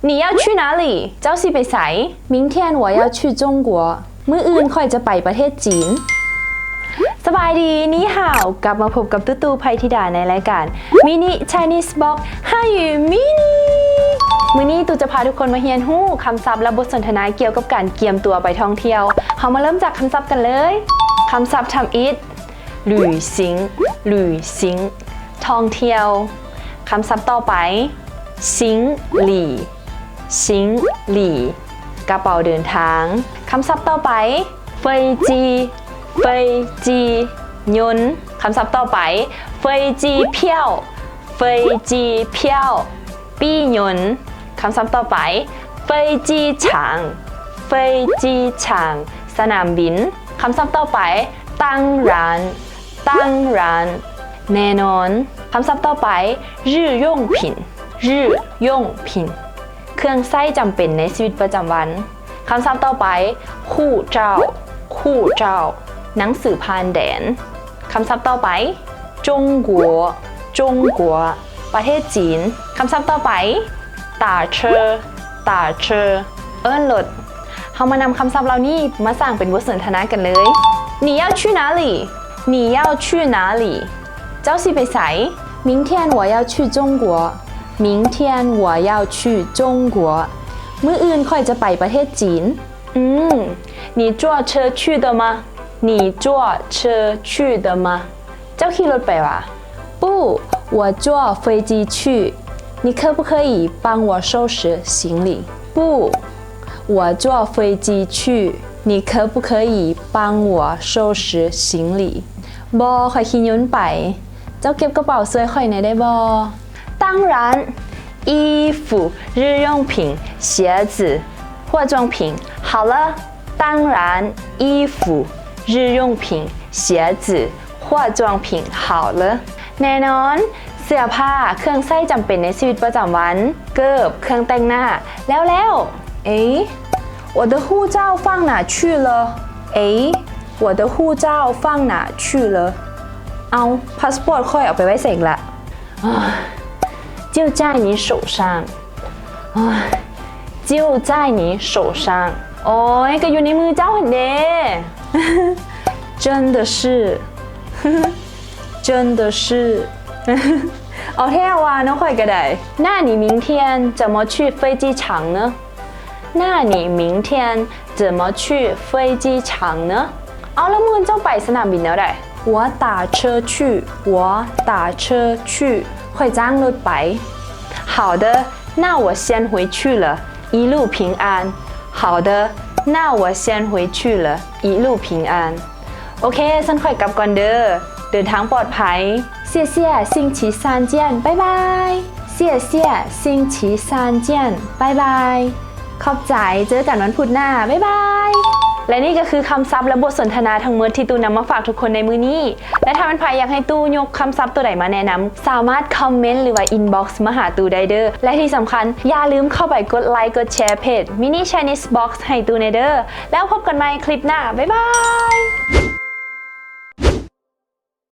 你要去哪里? ເຈົ້າຊິໄປໃສ? 明天我要去中国. ມື້ອື່ນຂ້ອຍຈະໄປປະເທດຈີນ. ສະບາຍດີ ນີ້ຫາວ ກັບມາພົບກັບຕູ້ຕູ້ ໄພທິດາ ໃນລາຍການ Mini Chinese Box 汉语 Mini. ມື້ນີ້ຕູ້ຈະພາທຸກຄົນມາຮຽນຮູ້ຄຳສັບ ແລະ ບົດສົນທະນາກ່ຽວກັບການກຽມຕົວໄປທ່ອງທ່ຽວ. ເຮົາມາເລີ່ມຈາກຄຳສັບກັນເລີຍ. ຄຳສັບທຳອິດ 旅行 旅行 ທ່ອງທ່ຽວ. ຄຳສັບຕໍ່ໄປ 行李 行李 ກະເປົາເດີນທາງ. ຄຳສັບຕໍ່ໄປ ເຟີຍຈີ ເຟີຍຈີ ຍົນ. ຄຳສັບຕໍ່ໄປ ເຟີຍຈີພຽວ ເຟີຍຈີພຽວ ປີ້ຍົນ. ຄຳສັບຕໍ່ໄປ ເຟີຍຈີສະໜາມ ເຟີຍຈີສະໜາມບິນ. ຄຳສັບຕໍ່ໄປ 当然 当然 ແນ່ນອນ. ຄຳສັບຕໍ່ໄປ 日用品 日用品 ເຄື່ອງໃຊ້ຈຳເປັນໃນຊີວິດປະຈຳວັນ. ຄຳສັບຕໍ່ໄປ 护照 护照 ໜັງສືຜ່ານແດນ. ຄຳສັບຕໍ່ໄປ 中国 中国 ປະເທດຈີນ. ຄຳສັບຕໍ່ໄປ 打车 打车 ເອີ້ນລົດ. ເຮົາມານຳຄຳສັບເຫຼົ່ານີ້ມາສ້າງເປັນບົດສົນທະນາກັນເລີຍ. 你要去哪里? 你要去哪里? ເຈົ້າຊິໄປໃສ? 明天我要去中国. 明天我要去中国. ມື້ອື່ນຂ້ອຍຈະໄປປະເທດຈີນ. 嗯，你坐车去的吗？你坐车去的吗？ ເຈົ້າຂີ່ລົດໄປຫວາ? 不，我坐飞机去。你可不可以帮我收拾行李？不，我坐飞机去。你可不可以帮我收拾行李？ ບໍ່ ຂ້ອຍຂີ່ຍົນໄປ. ເຈົ້າເກັບກະເປົາຊ່ວຍຂ້ອຍແດ່ໄດ້ບໍ່? 当然，衣服、日用品、鞋子、化妆品，好了。当然，衣服、日用品、鞋子、化妆品，好了。 ແນ່ນອນ ເສື້ອຜ້າ ເຄື່ອງໃຊ້ຈຳເປັນໃນຊີວິດປະຈຳວັນ ເກີບ ເຄື່ອງແຕ່ງໜ້າ ແລ້ວໆ. 诶，我的护照放哪去了？诶，我的护照放哪去了？ ເອົ້າ ພາສປອດຂ້ອຍເອົາໄປໄວ້ໃສອີກລະ? 啊，就在你手上。啊，就在你手上。 ໂອ້ຍ ກໍຢູ່ໃນມືເຈົ້າຫັ້ນເດ້. 真的是，真的是。 ເອົາແທ້ວ່າເນາະ ຂ້ອຍກໍໄດ້. 那你明天怎么去飞机场呢？那你明天怎么去飞机场呢？ ເອົາ ແລ້ວມື້ອື່ນເຈົ້າໄປສະໜາມບິນແນວໃດ? 我打车去，我打车去。 ຂ້ອຍຈ້າງລົດໄປ. 好的，那我先回去了，一路平安。好的，那我先回去了，一路平安。 ໂອເຄ ຊັ້ນຂ້ອຍກັບກ່ອນເດີ້ ເດີນທາງປອດໄພ. 谢谢，星期三见，拜拜。谢谢，星期三见，拜拜。 ຂອບໃຈ ເຈີກັນວັນພຸດໜ້າ ບາຍບາຍ. ແລະນີ້ກໍຄືຄຳສັບ ແລະ ບົດສົນທະນາທັງໝົດທີ່ຕູ້ນຳມາຝາກທຸກຄົນໃນມື້ນີ້ ແລະ ຖ້າແມ່ນໃຜຢາກໃຫ້ຕູ້ຍົກຄຳສັບໂຕໃດມາແນະນຳ ສາມາດຄອມເມັນ ຫຼືວ່າອິນບັອກມາຫາຕູ້ໄດ້ເດີ້. ແລະທີ່ສຳຄັນ ຢ່າລືມເຂົ້າໄປກົດໄລກ໌ ກົດແຊເພຈ Mini Chinese Box ໃຫ້ຕູ້ແດ່ເດີ້. ແລ້ວພົບກັນໃໝ່ຄລິບໜ້າ ບາຍບາຍ.